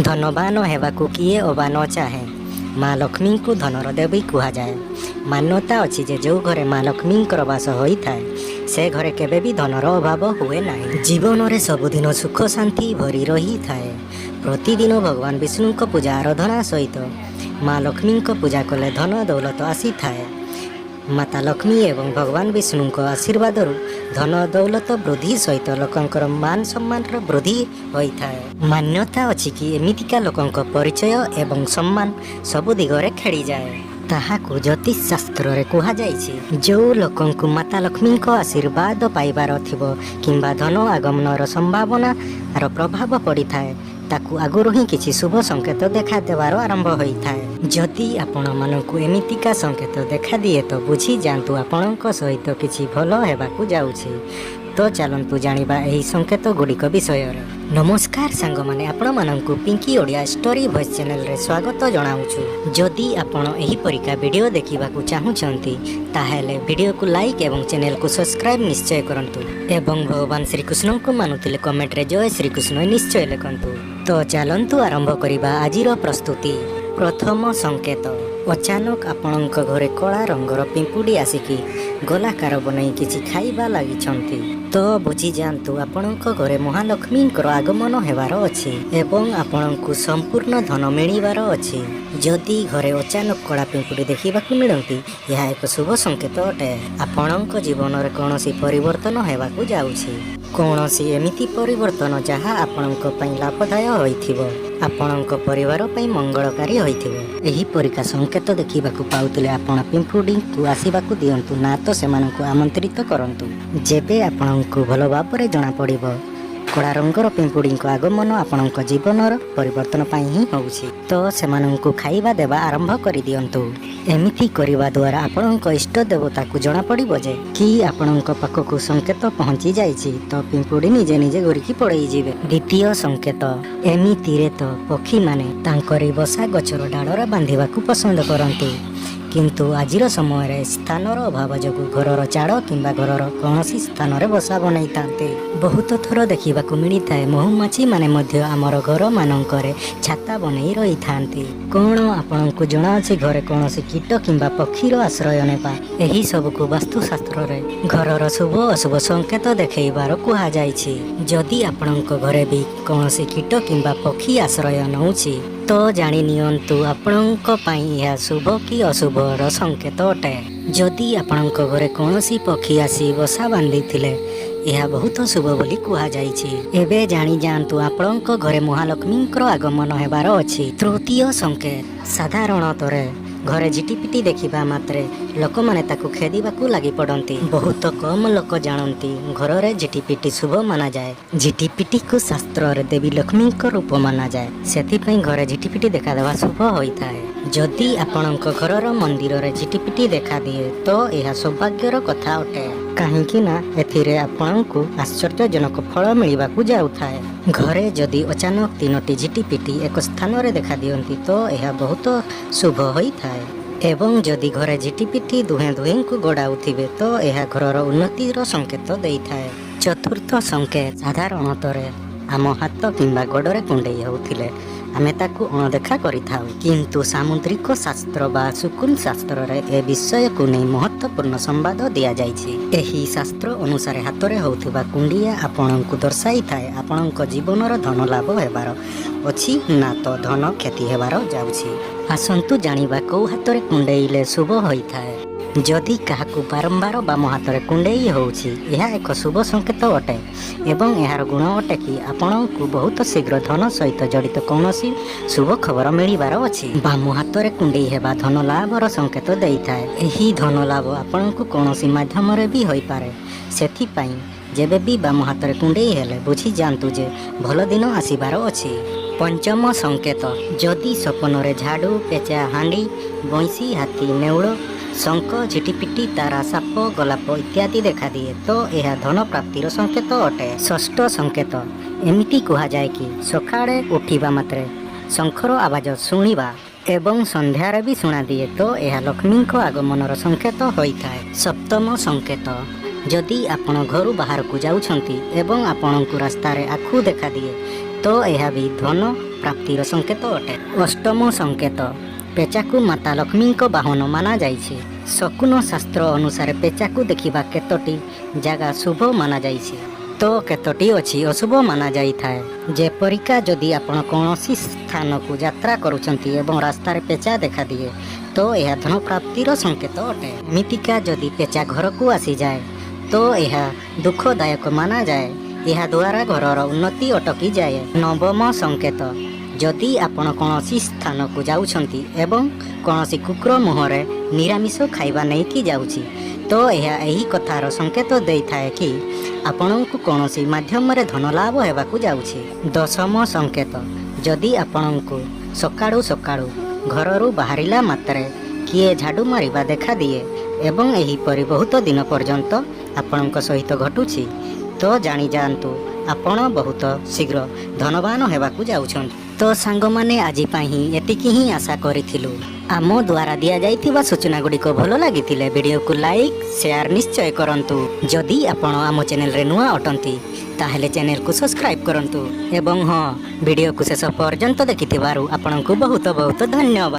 ଧନବାନ ହେବାକୁ କିଏ ଅବା ନ ଚାହେଁ? ମା ଲକ୍ଷ୍ମୀଙ୍କୁ ଧନର ଦେବୀ କୁହାଯାଏ। ମାନ୍ୟତା ଅଛି ଯେ ଯେଉଁ ଘରେ ମା ଲକ୍ଷ୍ମୀଙ୍କର ବାସ ହୋଇଥାଏ, ସେ ଘରେ କେବେ ବି ଧନର ଅଭାବ ହୁଏ ନାହିଁ। ଜୀବନରେ ସବୁଦିନ ସୁଖ ଶାନ୍ତି ଭରି ରହିଥାଏ। ପ୍ରତିଦିନ ଭଗବାନ ବିଷ୍ଣୁଙ୍କ ପୂଜା ଆରାଧନା ସହିତ ମା ଲକ୍ଷ୍ମୀଙ୍କ ପୂଜା କଲେ ଧନ ଦୌଲତ ଆସିଥାଏ। ମାତା ଲକ୍ଷ୍ମୀ ଏବଂ ଭଗବାନ ବିଷ୍ଣୁଙ୍କ ଆଶୀର୍ବାଦରୁ ଧନ ଦୌଲତ ବୃଦ୍ଧି ସହିତ ଲୋକଙ୍କର ମାନ ସମ୍ମାନର ବୃଦ୍ଧି ହୋଇଥାଏ। ମାନ୍ୟତା ଅଛି କି ଏମିତିକା ଲୋକଙ୍କ ପରିଚୟ ଏବଂ ସମ୍ମାନ ସବୁ ଦିଗରେ ଖେଳିଯାଏ। ତାହାକୁ ଜ୍ୟୋତିଷ ଶାସ୍ତ୍ରରେ କୁହାଯାଇଛି। ଯେଉଁ ଲୋକଙ୍କୁ ମାତା ଲକ୍ଷ୍ମୀଙ୍କ ଆଶୀର୍ବାଦ ପାଇବାର ଥିବ କିମ୍ବା ଧନ ଆଗମନର ସମ୍ଭାବନାର ପ୍ରଭାବ ପଡ଼ିଥାଏ, ତାକୁ ଆଗରୁ ହିଁ କିଛି ଶୁଭ ସଂକେତ ଦେଖା ଦେବାର ଆରମ୍ଭ ହୋଇଥାଏ। ଯଦି ଆପଣମାନଙ୍କୁ ଏମିତିକା ସଂକେତ ଦେଖାଦିଏ, ତ ବୁଝିଯାଆନ୍ତୁ ଆପଣଙ୍କ ସହିତ କିଛି ଭଲ ହେବାକୁ ଯାଉଛି। ତ ଚାଲନ୍ତୁ ଜାଣିବା ଏହି ସଂକେତ ଗୁଡ଼ିକ ବିଷୟରେ। ନମସ୍କାର ସାଙ୍ଗମାନେ, ଆପଣମାନଙ୍କୁ ପିଙ୍କି ଓଡ଼ିଆ ଷ୍ଟୋରି ଭଏସ୍ ଚ୍ୟାନେଲରେ ସ୍ୱାଗତ ଜଣାଉଛୁ। ଯଦି ଆପଣ ଏହିପରିକା ଭିଡ଼ିଓ ଦେଖିବାକୁ ଚାହୁଁଛନ୍ତି, ତାହେଲେ ଭିଡ଼ିଓକୁ ଲାଇକ୍ ଏବଂ ଚ୍ୟାନେଲକୁ ସବସ୍କ୍ରାଇବ୍ ନିଶ୍ଚୟ କରନ୍ତୁ ଏବଂ ଭଗବାନ ଶ୍ରୀକୃଷ୍ଣଙ୍କୁ ମାନୁଥିଲେ କମେଣ୍ଟରେ ଜୟ ଶ୍ରୀକୃଷ୍ଣ ନିଶ୍ଚୟ ଲେଖନ୍ତୁ। ତ ଚାଲନ୍ତୁ ଆରମ୍ଭ କରିବା ଆଜିର ପ୍ରସ୍ତୁତି। ପ୍ରଥମ ସଂକେତ: ଅଚାନକ ଆପଣଙ୍କ ଘରେ କଳା ରଙ୍ଗର ପିମ୍ପୁଡ଼ି ଆସିକି ଗୋଲାକାର ବନେଇ କିଛି ଖାଇବା ଲାଗିଛନ୍ତି, ତ ବୁଝିଯାଆନ୍ତୁ ଆପଣଙ୍କ ଘରେ ମହାଲକ୍ଷ୍ମୀଙ୍କର ଆଗମନ ହେବାର ଅଛି ଏବଂ ଆପଣଙ୍କୁ ସମ୍ପୂର୍ଣ୍ଣ ଧନ ମିଳିବାର ଅଛି। ଯଦି ଘରେ ଅଚାନକ କଳା ପିମ୍ପୁଡ଼ି ଦେଖିବାକୁ ମିଳନ୍ତି, ଏହା ଏକ ଶୁଭ ସଂକେତ ଅଟେ। ଆପଣଙ୍କ ଜୀବନରେ କୌଣସି ପରିବର୍ତ୍ତନ ହେବାକୁ ଯାଉଛି, କୌଣସି ଏମିତି ପରିବର୍ତ୍ତନ ଯାହା ଆପଣଙ୍କ ପାଇଁ ଲାଭଦାୟ ହୋଇଥିବ, ଆପଣଙ୍କ ପରିବାର ପାଇଁ ମଙ୍ଗଳକାରୀ ହୋଇଥିବ। ଏହିପରିକା ସଂକେତ ଦେଖିବାକୁ ପାଉଥିଲେ ଆପଣ ପିମ୍ପୁଡ଼ିଙ୍କୁ ଆସିବାକୁ ଦିଅନ୍ତୁ ନା ତ ସେମାନଙ୍କୁ ଆମନ୍ତ୍ରିତ କରନ୍ତୁ। ଯେବେ ଆପଣଙ୍କୁ ଭଲ ଭାବରେ ଜଣାପଡ଼ିବ କଳା ରଙ୍ଗର ପିମ୍ପୁଡ଼ିଙ୍କ ଆଗମନ ଆପଣଙ୍କ ଜୀବନର ପରିବର୍ତ୍ତନ ପାଇଁ ହିଁ ହେଉଛି, ତ ସେମାନଙ୍କୁ ଖାଇବା ଦେବା ଆରମ୍ଭ କରିଦିଅନ୍ତୁ। ଏମିତି କରିବା ଦ୍ୱାରା ଆପଣଙ୍କ ଇଷ୍ଟ ଦେବତାକୁ ଜଣାପଡ଼ିବ ଯେ କି ଆପଣଙ୍କ ପାଖକୁ ସଂକେତ ପହଞ୍ଚି ଯାଇଛି, ତ ପିମ୍ପୁଡ଼ି ନିଜେ ନିଜେ ଘୁରିକି ପଳେଇଯିବେ। ଦ୍ୱିତୀୟ ସଂକେତ: ଏମିତିରେ ତ ପକ୍ଷୀମାନେ ତାଙ୍କରି ବସା ଗଛର ଡାଳରେ ବାନ୍ଧିବାକୁ ପସନ୍ଦ କରନ୍ତି। କିନ୍ତୁ ଆଜିର ସମୟରେ ସ୍ଥାନର ଅଭାବ ଯୋଗୁଁ ଘରର ଚାଳ କିମ୍ବା ଘରର କୌଣସି ସ୍ଥାନରେ ବସା ବନେଇଥାନ୍ତି। ବହୁତ ଥର ଦେଖିବାକୁ ମିଳିଥାଏ, ମହୁମାଛି ମାନେ ମଧ୍ୟ ଆମର ଘରମାନଙ୍କରେ ଛାତା ବନେଇ ରହିଥାନ୍ତି। କ'ଣ ଆପଣଙ୍କୁ ଜଣାଅଛି, ଘରେ କୌଣସି କୀଟ କିମ୍ବା ପକ୍ଷୀର ଆଶ୍ରୟ ନେବା, ଏହି ସବୁକୁ ବାସ୍ତୁଶାସ୍ତ୍ରରେ ଘରର ଶୁଭ ଅଶୁଭ ସଂକେତ ଦେଖେଇବାର କୁହାଯାଇଛି। ଯଦି ଆପଣଙ୍କ ଘରେ ବି କୌଣସି କୀଟ କିମ୍ବା ପକ୍ଷୀ ଆଶ୍ରୟ ନେଉଛି, ତ ଜାଣି ନିଅନ୍ତୁ ଆପଣଙ୍କ ପାଇଁ ଏହା ଶୁଭ କି ଅଶୁଭର ସଂକେତ ଅଟେ। ଯଦି ଆପଣଙ୍କ ଘରେ କୌଣସି ପକ୍ଷୀ ଆସି ବସା ବାନ୍ଧିଥିଲେ, ଏହା ବହୁତ ଶୁଭ ବୋଲି କୁହାଯାଇଛି। ଏବେ ଜାଣିଯାଆନ୍ତୁ ଆପଣଙ୍କ ଘରେ ମହାଲକ୍ଷ୍ମୀଙ୍କର ଆଗମନ ହେବାର ଅଛି। ତୃତୀୟ ସଂକେତ: ସାଧାରଣତରେ ଘରେ ଝିଟିପିଟି ଦେଖିବା ମାତ୍ରେ ଲୋକମାନେ ତାକୁ ଖେଦିବାକୁ ଲାଗି ପଡ଼ନ୍ତି। ବହୁତ କମ ଲୋକ ଜାଣନ୍ତି, ଘରରେ ଝିଟିପିଟି ଶୁଭ ମାନାଯାଏ। ଝିଟିପିଟିକୁ ଶାସ୍ତ୍ରରେ ଦେବୀ ଲକ୍ଷ୍ମୀଙ୍କ ରୂପ ମାନାଯାଏ। ସେଥିପାଇଁ ଘରେ ଝିଟିପିଟି ଦେଖାଦେବା ଶୁଭ ହୋଇଥାଏ। ଯଦି ଆପଣଙ୍କ ଘରର ମନ୍ଦିରରେ ଝିଟିପିଟି ଦେଖାଦିଏ, ତ ଏହା ସୌଭାଗ୍ୟର କଥା ଅଟେ, କାହିଁକି ନା ଏଥିରେ ଆପଣଙ୍କୁ ଆଶ୍ଚର୍ଯ୍ୟଜନକ ଫଳ ମିଳିବାକୁ ଯାଉଥାଏ। ଘରେ ଯଦି ଅଚାନକ ତିନୋଟି ଝିଟିପିଟି ଏକ ସ୍ଥାନରେ ଦେଖାଦିଅନ୍ତି, ତ ଏହା ବହୁତ ଶୁଭ ହୋଇଥାଏ ଏବଂ ଯଦି ଘରେ ଝିଟିପିଟି ଦୁହେଁ ଦୁହେଁଙ୍କୁ ଗୋଡ଼ାଉଥିବେ, ତ ଏହା ଘରର ଉନ୍ନତିର ସଂକେତ ଦେଇଥାଏ। ଚତୁର୍ଥ ସଂକେତ: ସାଧାରଣତରେ ଆମ ହାତ କିମ୍ବା ଗୋଡ଼ରେ କୁଣ୍ଡେଇ ହେଉଥିଲେ ଆମେ ତାକୁ ଅଣଦେଖା କରିଥାଉ। କିନ୍ତୁ ସାମୁଦ୍ରିକ ଶାସ୍ତ୍ର ବା ଶୁକୁନ ଶାସ୍ତ୍ରରେ ଏ ବିଷୟକୁ ନେଇ ମହତ୍ତ୍ୱପୂର୍ଣ୍ଣ ସମ୍ବାଦ ଦିଆଯାଇଛି। ଏହି ଶାସ୍ତ୍ର ଅନୁସାରେ ହାତରେ ହେଉଥିବା କୁଣ୍ଡିଆ ଆପଣଙ୍କୁ ଦର୍ଶାଇଥାଏ ଆପଣଙ୍କ ଜୀବନର ଧନ ଲାଭ ହେବାର ଅଛି ନା ତ ଧନ କ୍ଷତି ହେବାର ଯାଉଛି। ଆସନ୍ତୁ ଜାଣିବା କୋଉ ହାତରେ କୁଣ୍ଡେଇଲେ ଶୁଭ ହୋଇଥାଏ। ଯଦି କାହାକୁ ବାରମ୍ବାର ବାମ ହାତରେ କୁଣ୍ଡେଇ ହେଉଛି, ଏହା ଏକ ଶୁଭ ସଂକେତ ଅଟେ ଏବଂ ଏହାର ଗୁଣ ଅଟେ କି ଆପଣଙ୍କୁ ବହୁତ ଶୀଘ୍ର ଧନ ସହିତ ଜଡ଼ିତ କୌଣସି ଶୁଭ ଖବର ମିଳିବାର ଅଛି। ବାମ ହାତରେ କୁଣ୍ଡେଇ ହେବା ଧନ ଲାଭର ସଂକେତ ଦେଇଥାଏ। ଏହି ଧନ ଲାଭ ଆପଣଙ୍କୁ କୌଣସି ମାଧ୍ୟମରେ ବି ହୋଇପାରେ। ସେଥିପାଇଁ ଯେବେ ବି ବାମ ହାତରେ କୁଣ୍ଡେଇ ହେଲେ, ବୁଝିଯାଆନ୍ତୁ ଯେ ଭଲ ଦିନ ଆସିବାର ଅଛି। ପଞ୍ଚମ ସଂକେତ: ଯଦି ସପନରେ ଝାଡ଼ୁ, ପେଚା, ହାଣ୍ଡି, ବଇଁଶୀ, ହାତୀ, ନେଉଳ, ଶଙ୍ଖ, ଝିଟିପିଟି, ତାରା, ସାପ, ଗୋଲାପ ଇତ୍ୟାଦି ଦେଖାଦିଏ, ତ ଏହା ଧନ ପ୍ରାପ୍ତିର ସଂକେତ ଅଟେ। ଷଷ୍ଠ ସଂକେତ: ଏମିତି କୁହାଯାଏ କି ସକାଳେ ଉଠିବା ମାତ୍ରେ ଶଙ୍ଖର ଆବାଜ ଶୁଣିବା ଏବଂ ସନ୍ଧ୍ୟାରେ ବି ଶୁଣାଦିଏ, ତ ଏହା ଲକ୍ଷ୍ମୀଙ୍କ ଆଗମନର ସଂକେତ ହୋଇଥାଏ। ସପ୍ତମ ସଂକେତ: ଯଦି ଆପଣ ଘରୁ ବାହାରକୁ ଯାଉଛନ୍ତି ଏବଂ ଆପଣଙ୍କୁ ରାସ୍ତାରେ ଆଖୁ ଦେଖାଦିଏ, ତ ଏହା ବି ଧନ ପ୍ରାପ୍ତିର ସଂକେତ ଅଟେ। ଅଷ୍ଟମ ସଂକେତ, ପେଚାକୁ ମାତା ଲକ୍ଷ୍ମୀଙ୍କ ବାହନ ମାନାଯାଇଛି। ଶକୁନ ଶାସ୍ତ୍ର ଅନୁସାରେ ପେଚାକୁ ଦେଖିବା କେତୋଟି ଜାଗା ଶୁଭ ମାନାଯାଇଛି ତ କେତୋଟି ଅଛି ଅଶୁଭ ମାନାଯାଇଥାଏ। ଯେପରିକା ଯଦି ଆପଣ କୌଣସି ସ୍ଥାନକୁ ଯାତ୍ରା କରୁଛନ୍ତି ଏବଂ ରାସ୍ତାରେ ପେଚା ଦେଖାଦିଏ, ତ ଏହା ଧନ ପ୍ରାପ୍ତିର ସଂକେତ ଅଟେ। ଏମିତିକା ଯଦି ପେଚା ଘରକୁ ଆସିଯାଏ, ତ ଏହା ଦୁଃଖଦାୟକ ମାନାଯାଏ। ଏହାଦ୍ୱାରା ଘରର ଉନ୍ନତି ଅଟକିଯାଏ। ନବମ ସଂକେତ, ଯଦି ଆପଣ କୌଣସି ସ୍ଥାନକୁ ଯାଉଛନ୍ତି ଏବଂ କୌଣସି କୁକୁର ମୁହଁରେ ନିରାମିଷ ଖାଇବା ନେଇକି ଯାଉଛି, ତ ଏହା ଏହି କଥାର ସଂକେତ ଦେଇଥାଏ କି ଆପଣଙ୍କୁ କୌଣସି ମାଧ୍ୟମରେ ଧନ ଲାଭ ହେବାକୁ ଯାଉଛି। ଦଶମ ସଂକେତ, ଯଦି ଆପଣଙ୍କୁ ସକାଳୁ ସକାଳୁ ଘରରୁ ବାହାରିଲା ମାତ୍ରେ କିଏ ଝାଡ଼ୁ ମାରିବା ଦେଖାଦିଏ ଏବଂ ଏହିପରି ବହୁତ ଦିନ ପର୍ଯ୍ୟନ୍ତ ଆପଣଙ୍କ ସହିତ ଘଟୁଛି, ତ ଜାଣିଯାଆନ୍ତୁ ଆପଣ ବହୁତ ଶୀଘ୍ର ଧନବାନ ହେବାକୁ ଯାଉଛନ୍ତି। ତ ସାଙ୍ଗମାନେ, ଆଜି ପାଇଁ ହିଁ ଏତିକି ହିଁ। ଆଶା କରିଥିଲୁ ଆମ ଦ୍ୱାରା ଦିଆଯାଇଥିବା ସୂଚନା ଗୁଡ଼ିକ ଭଲ ଲାଗିଥିଲେ ଭିଡ଼ିଓକୁ ଲାଇକ୍, ସେୟାର ନିଶ୍ଚୟ କରନ୍ତୁ। ଯଦି ଆପଣ ଆମ ଚ୍ୟାନେଲରେ ନୂଆ ଅଟନ୍ତି, ତାହେଲେ ଚ୍ୟାନେଲକୁ ସବସ୍କ୍ରାଇବ୍ କରନ୍ତୁ। ଏବଂ ହଁ, ଭିଡ଼ିଓକୁ ଶେଷ ପର୍ଯ୍ୟନ୍ତ ଦେଖିଥିବାରୁ ଆପଣଙ୍କୁ ବହୁତ ବହୁତ ଧନ୍ୟବାଦ।